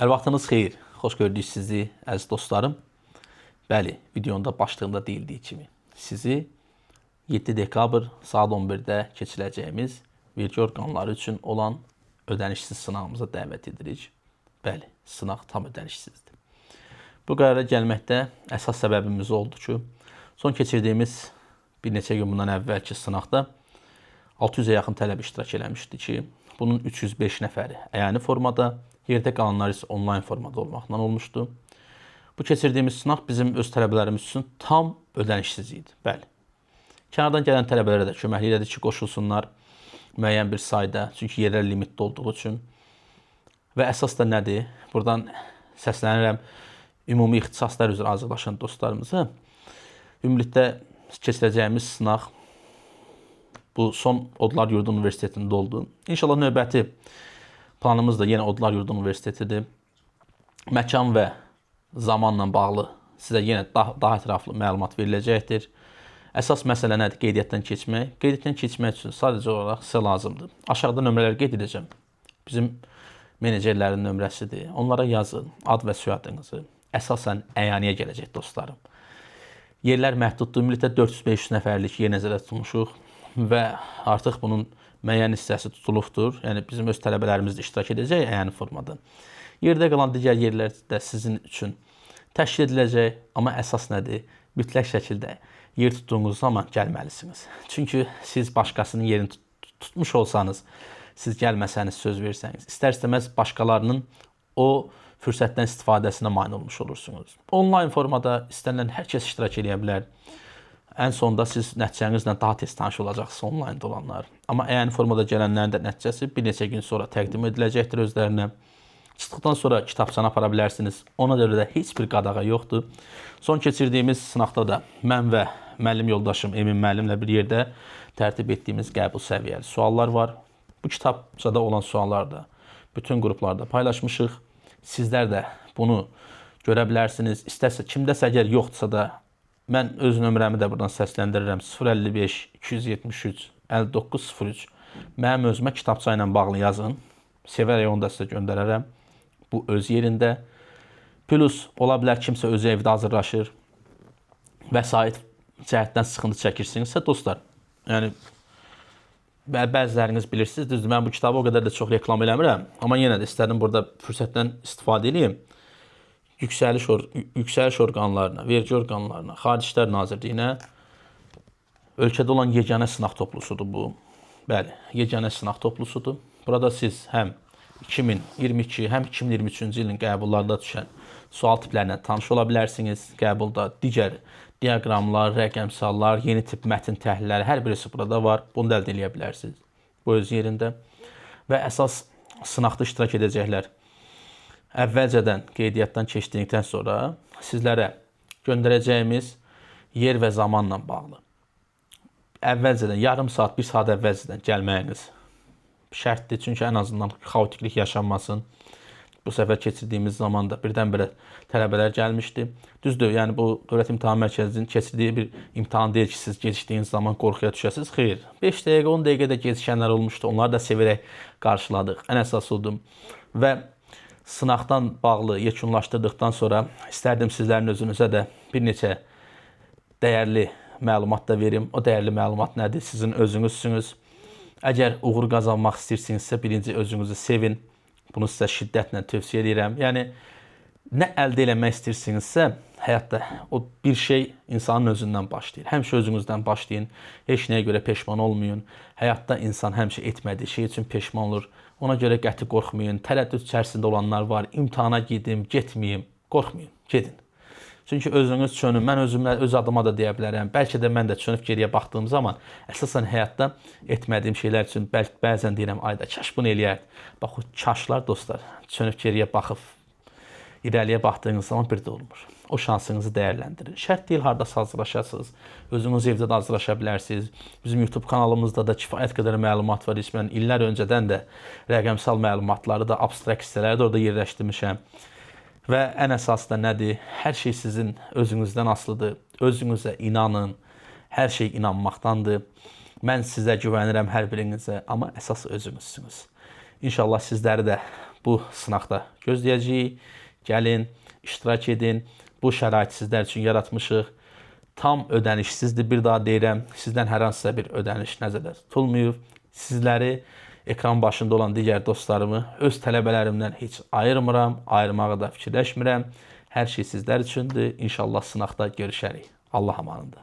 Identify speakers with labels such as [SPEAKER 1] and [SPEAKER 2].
[SPEAKER 1] Hər vaxtınız xeyir. Xoş gördük sizi, əziz dostlarım. Bəli, videonun da başlığında deyildiyi kimi sizi 7 dekabr saat 11-də keçirəcəyimiz vergi orqanları üçün olan ödənişsiz sınağımıza dəvət edirik. Bəli, sınaq tam ödənişsizdir. Bu qərara gəlməkdə əsas səbəbimiz oldu ki, son keçirdiyimiz bir neçə gün bundan əvvəlki sınaqda 600-ə yaxın tələbə iştirak eləmişdi ki, bunun 305 nəfəri əyani formada, yerdə qalanlar isə onlayn formada olmaqla olmuşdu. Bu keçirdiyimiz sınaq bizim öz tələbələrimiz üçün tam ödənişsiz idi. Bəli. Kənardan gələn tələbələrə də köməklik elədik ki, qoşulsunlar müəyyən bir sayda, çünki yerlər limitli olduğu üçün. Və əsas da nədir? Buradan səslənirəm ümumi ixtisaslar üzrə hazırlaşan dostlarımıza. Ümumilikdə keçirəcəyimiz sınaq bu son Odlar Yurdu Universitetində oldu. İnşallah növbəti planımız da yenə Odlar Yurdu Universitetidir. Məkan və zamanla bağlı sizə yenə daha ətraflı məlumat veriləcəkdir. Əsas məsələ nədir? Qeydiyyatdan keçmək. Qeydiyyatdan keçmək üçün sadəcə olaraq sizə lazımdır. Aşağıda nömrələr qeyd edəcəm. Bizim menecerlərin nömrəsidir. Onlara yazın ad və soyadınızı. Əsasən əyaniyə gələcək dostlarım. Yerlər məhduddur. Ümumilikdə 400-500 nəfərlik yer nəzərdə tutmuşuq və artıq bunun müəyyən hissəsi tutulubdur. Yəni bizim öz tələbələrimiz də iştirak edəcək əyani formada. Yerdə qalan digər yerlər də sizin üçün təşkil ediləcək, amma əsas nədir? Mütləq şəkildə yer tutduğunuz zaman gəlməlisiniz. Çünki siz başqasının yerini tutmuş olsanız, siz gəlməsəniz, söz versəniz, istər-istəməz başqalarının o fürsətdən istifadəsinə mane olmuş olursunuz. Onlayn formada istənilən hər kəs iştirak eləyə bilər. Ən sonda siz nəticənizlə daha tez tanış olacaqsınız onlaynda olanlar. Amma əyani formada gələnlərin də nəticəsi bir neçə gün sonra təqdim ediləcəkdir özlərinə. Çıxdıqdan sonra kitabçanı apara bilərsiniz. Ona görə də heç bir qadağa yoxdur. Son keçirdiyimiz sınaqda da mən və müəllim yoldaşım Emin müəllimlə bir yerdə tərtib etdiyimiz qəbul səviyyəli suallar var. Bu kitabçada olan sualları da bütün qruplarda paylaşmışıq. Sizlər də bunu görə bilərsiniz. İstərsə kimdəsə əgər yoxdursa da mən öz nömrəmi də buradan səsləndirirəm. 055 273 59 03. Mənim özümə kitabça ilə bağlı yazın. Sevərək onu da sizə göndərərəm. Bu öz yerində. Plus ola bilər kimsə özü evdə hazırlaşır. Vəsait cəhətdən sıxıntı çəkirsinizsə dostlar, yəni bəziləriniz bilirsiniz, düzdür, mən bu kitabı o qədər də çox reklam eləmirəm, amma yenə də istərdim burada fürsətdən istifadə eləyim. Yüksəliş orqanlarına, vergi orqanlarına, Xarici İşlər Nazirliyinə ölkədə olan yeganə sınaq toplusudur bu. Bəli, yeganə sınaq toplusudur. Burada siz həm 2022, həm 2023-cü ilin qəbullarda düşən sual tiplərinə tanış ola bilərsiniz. Qəbulda digər diaqramlar, rəqəmsallar, yeni tip mətn təhlilləri, hər birisi burada var. Bunu da əldə eləyə bilərsiniz. Bu öz yerində. Və əsas sınaqda iştirak edəcəklər. Əvvəlcədən qeydiyyatdan keçdikdən sonra sizlərə göndərəcəyimiz yer və zamanla bağlı. Əvvəlcədən yarım saat, bir saat əvvəlcədən gəlməyiniz şərtdir. Çünki ən azından xaotiklik yaşanmasın. Bu səfər keçirdiyimiz zamanda birdən-birə tələbələr gəlmişdi. Düzdür, yəni bu Dövlət İmtahan Mərkəzinin keçirdiyi bir imtahan deyil ki, siz gecikdiyiniz zaman qorxuya düşəsiniz. Xeyr. 5 dəqiqə, 10 dəqiqə də gecikənlər olmuşdu. Onları da sevərək qarşıladıq. Ən əsası odur. Və sınaqdan bağlı yekunlaşdırdıqdan sonra istərdim sizlərin özünüzə də bir neçə dəyərli məlumat da verim. O dəyərli məlumat nədir? Sizin özünüzsünüz. Əgər uğur qazanmaq istəyirsinizsə, birinci özünüzü sevin. Bunu sizə şiddətlə tövsiyə edirəm. Yəni nə əldə eləmək istəyirsinizsə, həyatda o bir şey insanın özündən başlayır. Həmişə özünüzdən başlayın. Heç nəyə görə peşman olmayın. Həyatda insan həmişə etmədiyi şey üçün peşman olur. Ona görə qəti qorxmayın. Tərəddüd içərisində olanlar var. İmtahana gedim, getməyim. Qorxmayın, gedin. Çünki özünüz çönün. Mən özümlə öz adıma da deyə bilərəm. Bəlkə də mən də çönüb geriyə baxdığım zaman əsasən həyatda etmədiyim şeylər üçün bəlkə bəzən deyirəm, ayda kaş bunu eləyərdim. Bax o kaşlar dostlar, çönüb geriyə baxıb irəliyə baxdığınız zaman bir də olmur. O şansınızı dəyərləndirin. Şərt deyil hardasa hazırlaşasınız. Özünüz evdə də hazırlaşa bilərsiniz. Bizim YouTube kanalımızda da kifayət qədər məlumat var. Heç mən illər öncədən də rəqəmsal məlumatları da, abstrakt hissələri də orada yerləşdirmişəm. Və ən əsası da nədir? Hər şey sizin özünüzdən asılıdır. Özünüzə inanın. Hər şey inanmaqdandır. Mən sizə güvənirəm, hər birinizə, amma əsas özünüzsünüz. İnşallah sizləri də bu sınaqda gözləyəcəyik. Gəlin, iştirak edin. Bu şəraiti sizlər üçün yaratmışıq. Tam ödənişsizdir. Bir daha deyirəm, sizdən hər hansısa bir ödəniş nəzərdə tutulmayıb. Sizləri ekran başında olan digər dostlarımı öz tələbələrimdən heç ayırmıram, ayırmağı da fikirləşmirəm. Hər şey sizlər üçündür. İnşallah sınaqda görüşərik. Allah amanında.